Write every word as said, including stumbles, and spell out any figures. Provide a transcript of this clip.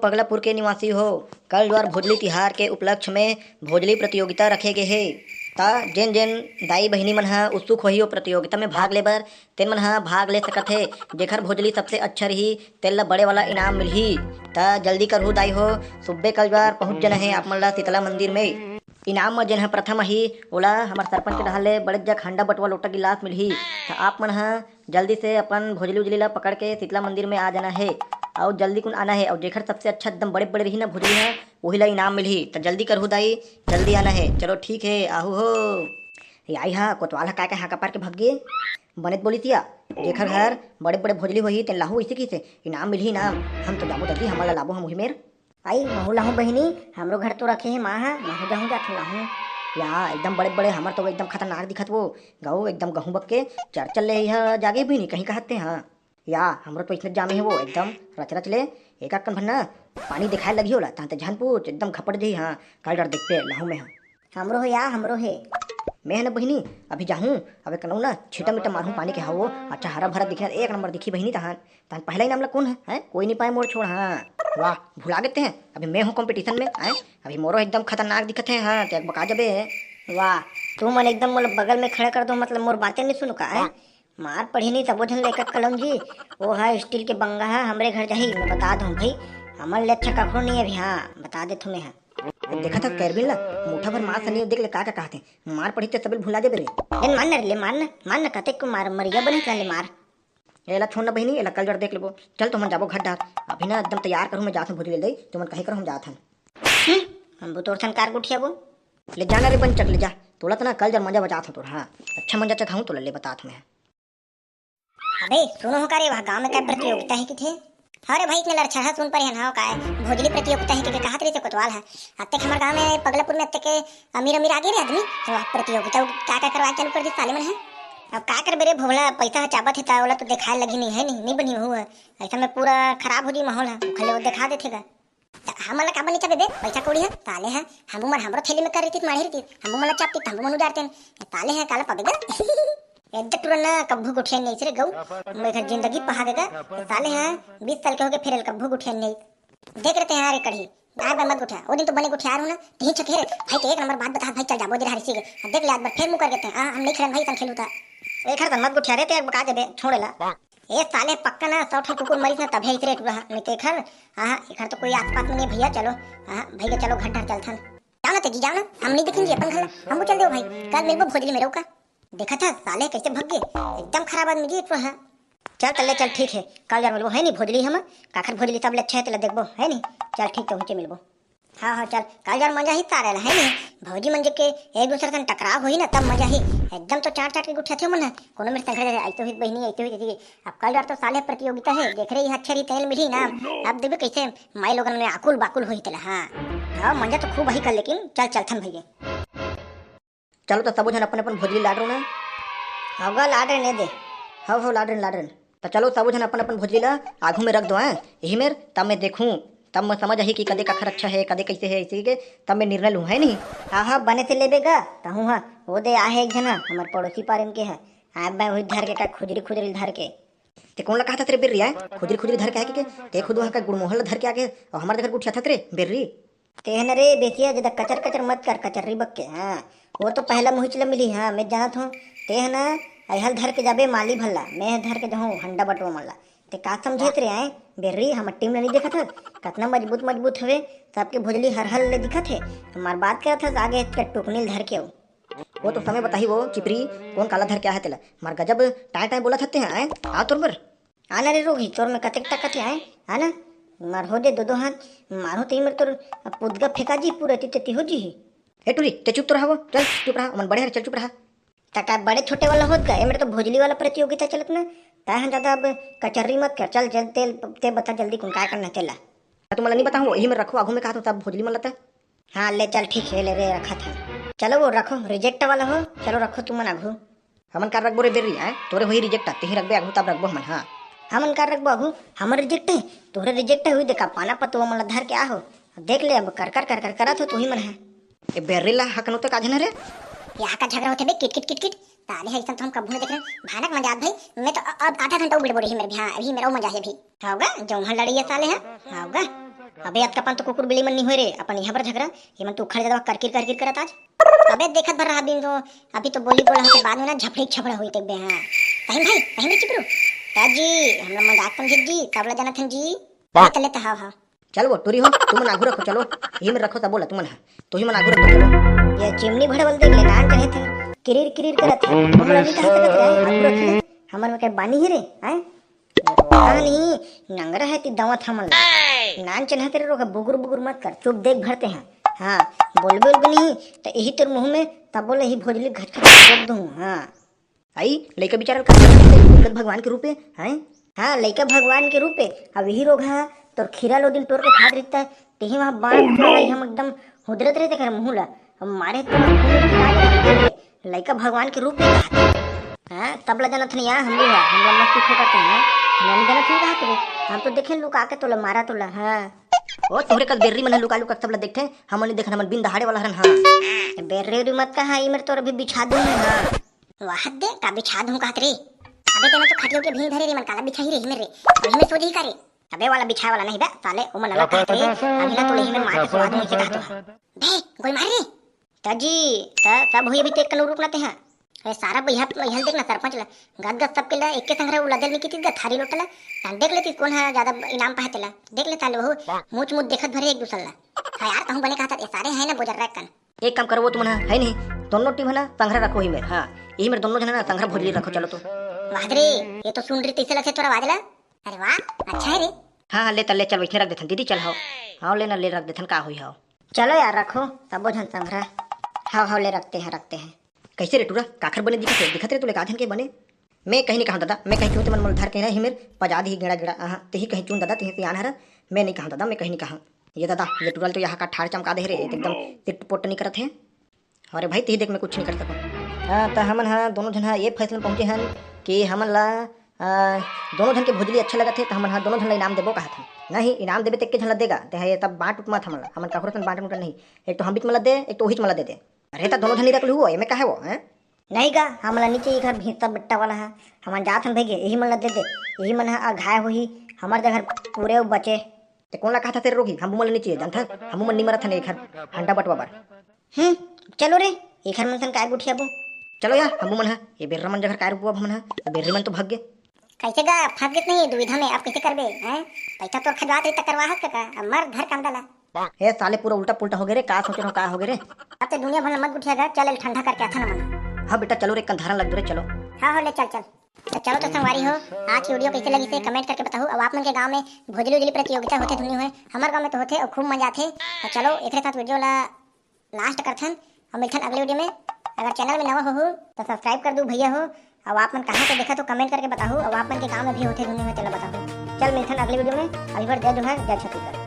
पगलापुर के निवासी हो, कल ज्वार भोजली तिहार के उपलक्ष्य में भोजली प्रतियोगिता रखे गे हे। त जेन जेन दाई बहिनी मन ह उत्सुक होही ओ प्रतियोगिता में भाग ले बर, तेन मन ह भाग ले सकत हे। जेखर भोजली सबसे अच्छा रही, तेन ल बड़े वाला इनाम मिलही। त जल्दी करहू दाई हो, सुब्बे कल ज्वार पहुंच जाना हे आप मन ल शीतला मंदिर में। इनाम म जेन ह प्रथम आही, ओला हमर सरपंच के डहार ले बड़े जग हंडा बटुआ लोटा गिलास मिलही। त आप मन ह जल्दी से अपन भोजली उजली ला पकड़ के शीतला मंदिर में आ जाना हे, अउ जल्दी कुन आना हे। अउ जेखर सबसे अच्छा एकदम बड़े बड़े रही ना भोजली ह, वही ला इनाम मिलही। त जल्दी करहू दाई, जल्दी आना हे। चलो ठीक हे, आहू हो। ये आई हा कोतवाल हा, काय काय हाका पार के भग गे। बनेत बोली तिया, जेखर घर बड़े बड़े भोजली होही, तेन लाहू इसे किसे इनाम मिलही इनाम। हम तो जाबो दादी, हमला लाबो, हम उही मेर। आई, महू लाहूं बहिनी, हमरो घर तो रखे हे माँ हा, महू जाहूं जाथूं लाहूं। या, एकदम बड़े बड़े, हमर तो एकदम खतरनाक दिखत वो। गऊ, एकदम गहूं बक के चढ़ चल ले, यह जागे बहिनी, कहीं कहत ते, हाँ। या, हमरो तो इसने जामे हे वो, एकदम रच रच ले, एक अक्कन भन्ना, पानी दिखाए लगी होला, तहां ते झन पूछ, एकदम घपट जही, हाँ, कल डर देखते, लाहूं मैं, हाँ। हमरो हे या, हमरो हे। मैं ह ना बहिनी, अभी जाहूं, अबे कनऊ ना, छीटा मीटा मारहूं पानी के हवो, अच्छा हरा भरा दिखना, एक नंबर दिखी बहिनी तहान। तहान पहला इनाम ला कौन है, हैं? कोई नहीं पाए मोर छोड़, हाँ। वाह, भुला गेते हैं, अभी मैं हूँ कंपटीशन में, हैं? अभी मोरो एकदम खतरनाक दिखत है, हाँ, ते बका जबे। वाह, तू मन एकदम मोला बगल में खड़ा कर दो, मतलब मोर बातें नहीं सुनो का, हैं? मार पड़ी नहीं तबो झन लेकर कलम जी, वो है स्टील के बंगा है, हमरे घर जाही, मैं बता दूं भाई, हमर ले अच्छा कखरो नहीं है अभी, हाँ, बता दे तुम्हें, हाँ। देखा था कैरबिन ला, मुठा भर मार सनी देख ले का का कहते, मार पड़ी ते सबल भुला जाबे रे। ले मार ना रे, ले मार ना, मार ना, कते को मार, मरिया बने का ले मार। एला छोड़ ना बहिनी, एला कल जड़ देख लेबो। चल तो मन जाबो घर डार, अभी ना एकदम तैयार करूँ मैं, जात हूँ भोजली ले दई, तो मन कहीं करो हम जात हन। हम्म, हम वो तोर सन कार गुठिया वो। ले जाना रे बंचक, ले जा, तोला तो ना कल जड़ मंजा बजात हूँ तोर, हाँ, अच्छा मंजा चखाऊँ तोला, ले बतात हूँ मैं। अबे सुनो हो का रे, वह गांव में काय प्रतियोगिता है कि थे? अरे भाई, इतने लड़छड़ा सुन पर हन, हाँ काय भोजली प्रतियोगिता है कि कहत रही थे कोतवाल है। अत्ते के हमारे गांव में पगलापुर में अत्ते के अमीर अमीर आगे रे आदमी, तो वह प्रतियोगिता का का करवा चालू कर दी साले मन है। अब का करबे रे भोला, पैसा ह चाबत है ता ओला तो दिखाए लगी नहीं है, नहीं, नहीं बनी हुआ है। ऐसा में पूरा खराब हो जी माहौल है, खाली वो दिखा देते गा। त हमन ला काबर नहीं चाबे बे? पैसा कौड़ी है, ताले है, हम उमर हमरो थैली में कर रही थी, माढ़े रही थी, हम उमर ला चापती, हम उमर उजारते हैं। ताले है, काला पबेगा। इज्जत टुरन ना कब्बू गुठिया नहीं रे गऊ, मैं घर जिंदगी पहा देगा। ताले है, बीस साल के हो गए, फिर कब्बू गुठिया नहीं। देख रहे थे यार, एक कढ़ी, आज मैं मत गुठिया, वो दिन तो बने गुठियार हूँ ना, तीन छके रे, भाई के एक नंबर बात बता, भाई चल जाबो, दिल हरी सी के। देख ले, आज बार फिर मुकर देते हैं, हाँ, हम नहीं खेलन भाई, तन खेलू था। एक हर तन मत गुठिया रे, ते बका देबे, छोड़े ला। ए साले, पक्का ना सौ ठन कुकुर मरिस ना तभे इतरे टूरा हा, नहीं तो एखर, हाँ, एखर तो कोई आसपास में नहीं भैया, चलो, हाँ, भैया चलो घर ढार चलथन। जाओ ना तेजी, जाओ ना, हम नहीं देखेंगे अपन घर, हमको चल दो भाई, कल मिलबो भोजली में रहो का। देखा था साले कैसे भग गए, एकदम खराब आदमी जी टूरा हा। चल तल्ले चल, ठीक है, कल जर मिलबो है नहीं भोजली हम, काखर भोजली सब ले अच्छा है, तेला देखबो है नहीं। चल ठीक, तो उनसे मिलबो। हाँ, हाँ, चल, काल जर मजा ही तारे ला, है नहीं? भौजी मन के एक दूसरे से टकराव होही ना, तब मजा ही। एकदम तो चाट चाट के गुठियाथे मन ह। कोनो मेरे संग ऐसे हुई बहिनी, ऐसे हुई दीदी। अब काल जर तो साले प्रतियोगिता है, देख रही है, अच्छा रही तेल मिली ना। अब देबे कैसे माई लोगन में आकुल बाकुल होही तेला, हाँ। हाँ, मजा तो खूब ही कर, लेकिन चल, चलथन भैया। चलो तो सबो झन अपन अपन भोजली लाड रहो ना। हव गा, लाड रहे ने दे। हव, हव, लाड रहे, लाड रहे। तो चलो सबो झन अपन अपन भोजली ला आगू में रख दो, हैं? यही मेर तब मैं देखूं, तब मैं समझ आही कि कदे काखर अच्छा है, कदे कैसे है, इसी के तब मैं निर्णय लूं, है नहीं? हाँ, हाँ, बने से लेबे गा, तहूं हा, वो दे आहे एक झन हा, हमर पड़ोसी पारेम के है। आए मैं वही धर के का खुजरी खुजरी धर के। ते कौन ला कहा था तेरे बेर्री आए? खुजरी खुजरी धर के आए के, के? ते खुद वहाँ का गुड़मोहल ला धर के आके, और हमारे घर गुठिया था तेरे बेर्री। तेहन रे बेसिया, जदा कचर कचर मत कर, कचर्री बक्के, हाँ। वो तो पहला मुहिच ल मिली, हाँ, मैं जानत हूँ। तेहन अहल धर के जाबे माली भल्ला, मैं धर के जाहूँ हंडा बटुआ मल्ला। ते का समझेत रे आए? बेर्री, हमर टीम ल नहीं देखत हस? कतना मजबूत मजबूत हवे, सबके भोजली हर हल ले दिखत हे। हमार बात करत हस, आगे के टुकनी ल धर के आऊ। वो तो समय बताही वो, चिपरी, कौन काला धर के आए हे तेला। मार गजब टाए टाए बोलत हते हैं, आए? आ तोर बर। आना रे रोगही, तोर में कतेक ताकत हे, आए? आना, मार हो दे दो दो हाथ, मारो तो इमर तोर पुदगा फेंका जी, पूरा तिते ती हो जी ही। ए टुरी, ते चुप तो रहा वो, चल चुप रहा, मन बड़े हर, चल चुप रहा। तका बड़े छोटे वाला होत का, ए मेरे तो भोजली वाला प्रतियोगिता चलत ना, ताहन ज्यादा अब कचर्री मत कर, चल जल तेल, ते बता जल्दी कौन काय करना तेला। तुमला नहीं बताऊँ, यही में रखो, आगू में कहा तो सब भोजली मन लता। हाँ, ले चल, ठीक है, ले रे, रखा था। चलो, वो रखो, रिजेक्ट वाला हो, चलो, रखो तुमन आगू। हमन का रखबो रे बेर्री, आए? तोरे होही रिजेक्ट, तेही रखबे आगू, तब रखबो हमन, हाँ। हमन का रखबो आगू, हमर रिजेक्ट है, तोरे रिजेक्ट है, हुई देखा, पाना पतुआ मन ला धर के आहो। देख ले, अब कर कर कर कर करत हो तुही मन है। ए बेर्री ला हकनो तो काझन रे। यहाँ का झगड़ा होते बे, किट किट किट किट। ताले है, ऐसा तो हम कभू नहीं देख रहे। भयानक मजा आत भाई, मैं तो अ-, अब आधा घंटा उबिड़ बोले ही मेरे भी, हाँ, अभी मेरा मजा है अभी। होगा, जो वहाँ लड़ी है साले हैं, होगा। अबे अतका पन तो कुकुर बिल्ली मन नहीं होय रे, अपन यहाँ पर झगड़ा, ये मन तो उखड़ जाता करकिर करकिर करत आज। अबे देखत भर रहा बिन तो, अभी तो बोली बोला होते, बाद में ना झपड़ी झपड़ा होई तक बे। हाँ, कहीं भाई, कहीं रे चिपरू। ता जी, हम लोग मजाक समझे जी, तबला जाना थन जी। हाँ, तले तो हाँ, हाँ। चल वो टूरी हो, तुम मन आगू रखो, चलो। यही में रखो तब बोला तुम मन, हाँ। तो ही मन आगू रखो, चलो। ये चिमनी भड़वल देख ले, नान चढ़े थे, किरीर किरीर करत है। हम लोग नहीं कहा सकत रहे, आगू रखिए। हमर में के बानी ही रे, हैं? पानी नंगरा है ती दवत हमन ला। नान चल है तेरे रोका, बुगुर बुगुर मत कर, चुप देख भरते हैं। हाँ, बोलबे उलबे नहीं, तो यही तोर मुँह में तब बोले ही भोजली घट घट बोल दूँ। हाँ। आई, लइका बिचारा का करथे, भगवान के रूप है, हैं? हाँ, लइका भगवान के रूप है। अब यही रोग है, तोर खीरा लो दिन तोर के खात रहता है, तेही वहाँ बांट के आई हम एकदम हुदरत रहते कर मुँह ला। हम मारे तो लइका भगवान के रूप में कहा। हाँ, तब ला जानत नहीं यार, हम भी है, हम लोग मत पीछे करते हैं। हम नहीं जानत नहीं कहा तुझे। हम तो देखे लुका के तोला मारा तोला, हाँ। ओ तोहरे कस बेर्री मन लुका लुका तब ला देखते, हम नहीं देखन, हमन बिन दहाड़े वाला हरन, हाँ। बेर्री उर्री मत कहा, ई मेरे तोर अभी बिछा दूँ मैं, हाँ। वाह दे, का बिछा दूँ कहत रे। अबे तेना तो खटियो के भी धरे रे, मन काला बिछाही रे, ही मेरे रे। अभी मैं सो जाही का रे। अबे वाला बिछाए वाला नहीं बे, साले, ओ मन अलग कहत रे। अभी ना तोले ही में मार के स्वाद मुझे कहत हो। बे, गोई मार रे। ताजी, त सब हुई अभी तो एक कन रुक ना ते हैं। अरे सारा भैया, भैया देख ना सरपंच ला, गद गद सबके ला एक के संग रहे, उला दिल नहीं की गा थारी लोटा ला। तान देख लेती कौन है ज्यादा इनाम पाए तेला। देख लेता लो, मुँह मुँह देखत भरे एक दूसर ला। हाँ यार, कहूँ बने कहा था, ये सारे हैं ना बोजर रैक कन। एक काम करो, वो तुम ना है नहीं, दोनों टीम है ना संघरा रखो ही मेर, हाँ, यही मेर दोनों जन है ना संघरा भोजली रखो, चलो तो। वाह रे, ये तो सुन रही तैसे लगे थोड़ा वाजला। अरे वाह, अच्छा है रे। हाँ हाँ, ले त ले, चल वैसे रख देथन दीदी, चल हाओ। हाँ ले ना, ले रख देथन, का होई हाओ। चलो यार रखो, सबो झन संघरा। हाँ हाँ, ले रखते हैं, रखते हैं। कैसे रे टूरा, काखर बने दिखत रे, दिखत रे तोले का झन के बने? मैं कहीं नहीं कहा दादा, मैं कहीं चूं ते मन मोल धर के ना ही मेर पजा दी गेड़ा गेड़ा, आहा, ते ही कहीं चूं दादा, ते ही सियान हरा, मैं नहीं कहा दादा, मैं कहीं नहीं कहा। ये दादा, ये टूरा ल तो यहाँ का ठाड़ चमका दे रे, एकदम तिट पोट नहीं करत है। अरे भाई, ते ही देख, मैं कुछ नहीं कर सकूँ। हाँ, त हमन हा दोनों झन हा ये फैसला में पहुँचे हन कि हमन ला, आ, दोनों झन के भोजली अच्छा लगत है, त हमन हा दोनों झन ला इनाम देबो कहत हन। नहीं, इनाम देबे त एक के झन ला देगा, ते हा ये तब बांट उट मत हमन ला, हमन काकरो सन बांट उट नहीं, एक तो हम बीच में ला दे, एक तो वही में ला दे दे। अरे त दोनों झन ही रख लू, एमे का है वो, हैं? नहीं गा, हमन ला नीचे एक घर भीतर बट्टा वाला है, हमन जात हन भैया, यही मन ला दे दे, यही मन हा अघाय होही, हमर जगह पूरे बचे। ते कौन ला कहा था तेरे रोगी, हम मन ला नीचे जानथा, हम मन नहीं मरत हन एक घर हंडा बटवा बर। हम्म, चलो रे, एखर मन सन काय गोठियाबो। चलो यार, हमू मन ह, ये बेर्रा मन जघर काय रुकवाब हमन ह, ये बेर्री मन तो भग गे। कैसे गा, फंस गए नहीं दुविधा में, अब कैसे करबे, हैं? पैसा तोर खजवात रही त करवा हस का, अब मर धर कांदा ला। ए साले, पूरा उल्टा पुल्टा हो गए रे, का सोचे रहो, का हो गए रे? अब तो दुनिया भर में मत गुठिया गा, चल ठंडा करके आथा ना मन। हाँ बेटा, चलो रे, कंधारा लग दो रे, चलो। हाँ हो, ले चल, चल। तो चलो तो संगवारी हो, आज की वीडियो कैसे लगी से कमेंट करके बताओ। अब आप मन के गांव में भोजली उजली प्रतियोगिता होते धुनी हुए, हमारे गांव में तो होते और खूब मजा आते। तो चलो, एकरे साथ वीडियो ला लास्ट करथन और मिलथन अगले वीडियो में। अगर चैनल में नवा हो, हो तो सब्सक्राइब कर दू भैया हो। अब आप मन कहाँ से देखा तो कमेंट करके बताओ, अब आप मन के गांव में भी होते धुनी हुए, चलो बताओ। चल मिलथन अगले वीडियो में, अभी बर जय जोहार, जय छत्तीसगढ़।